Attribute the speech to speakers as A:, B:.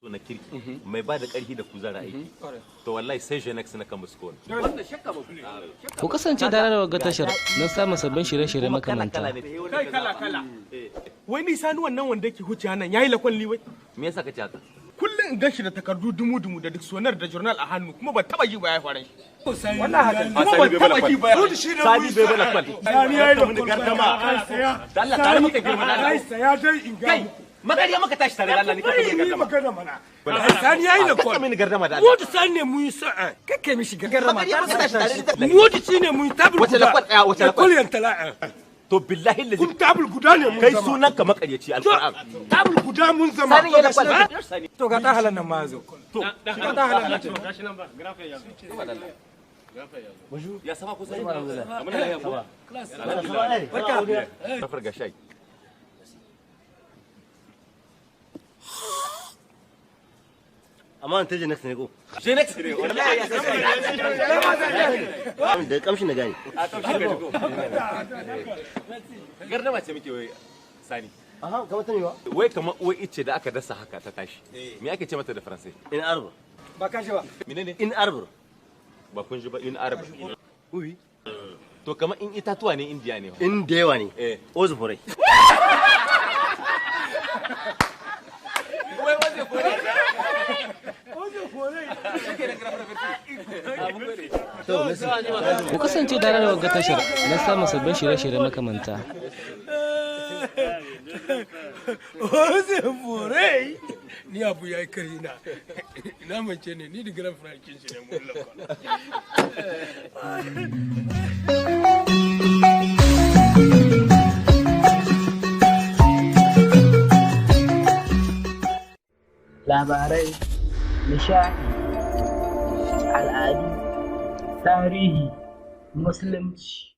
A: Na kirki mai ba da ƙarfi da kuzari aiki, to wallahi sai Genex na kan musu.
B: Ku kasance tare da wagga tashar don samun sabbin shirye-shirye makamanta.
C: Kai, kala kala. Wai ni sani, wannan wanda yake huce nan yayi lakon liwai.
A: Me yasa kace haka?
C: Kullum in ganshi da takardu dumu-dumu da dictionary da journal a hannu, kuma ban taba ji ba ya fara shi.
D: Wannan haka.
C: Kuma ban taba ji ba.
A: Sani bai bala kwal.
D: Sani yayi
A: da gardama. Da Allah, tare muka girma, da Allah.
D: Ai saya dai in ga
A: Kai, magariya muka tashi tare, da Allah ni kaka mini
D: ni
A: gardama.
D: Magana mana. Ai sani yayi
A: Kaka
D: lakon.
A: mini gardama, da Allah.
D: Mu da sani ne mun yi sa'a.
E: Kake mishi garama.
A: Magariya muka tashi tare.
D: Mu da shi ne mun yi tabul
A: Wace
D: guda.
A: lakwal ɗaya, wace lakwal?
D: Lakwal tala'a.
A: To billahi lazi.
D: Kun tabul guda ne mun
A: Kai
D: zama.
A: sunan ka makaryaci, alquran.
D: Tabul guda mun zama.
A: Sani yana kwal. Sani.
E: To ga ta halan nan ma zo.
A: To
E: Ga ta halan nan.
C: Gashi nan ba, grafe ya zo.
A: Ya sama ku sani. Amina lahiya ko?
E: Barka.
A: Safar ga shai.
F: Amma ta Genex ne ko?
A: Genex ne wallahi, ya sani.
F: Da kamshin na gane.
A: A kamshi ga shigo. Gardama ce muke wai, Sani.
F: Aha, kamar ta mewa.
A: Wai kamar uwar ice da aka dasa haka ta tashi. Me ake ce mata da Faransai?
F: In arbre.
E: Ba ka shi ba.
A: Menene?
F: In arbre.
A: Ba kun ji ba, in arab.
F: Oui.
A: To kamar in itatuwa ne, Indiya ne.
F: In da yawa ne.
A: Eh.
F: Ozu forai.
A: Wai waje kore.
F: To, merci.
B: Ku kasance tare da wagga tashar don samun sabbin shirye-shirye makamanta.
D: Ose fore. Ni abu yayi kari na. Ina mace ne ni da grand frère kin shi ne mun lakon.
G: Labarai, nishaɗi, al'adu, tarihi, musulunci.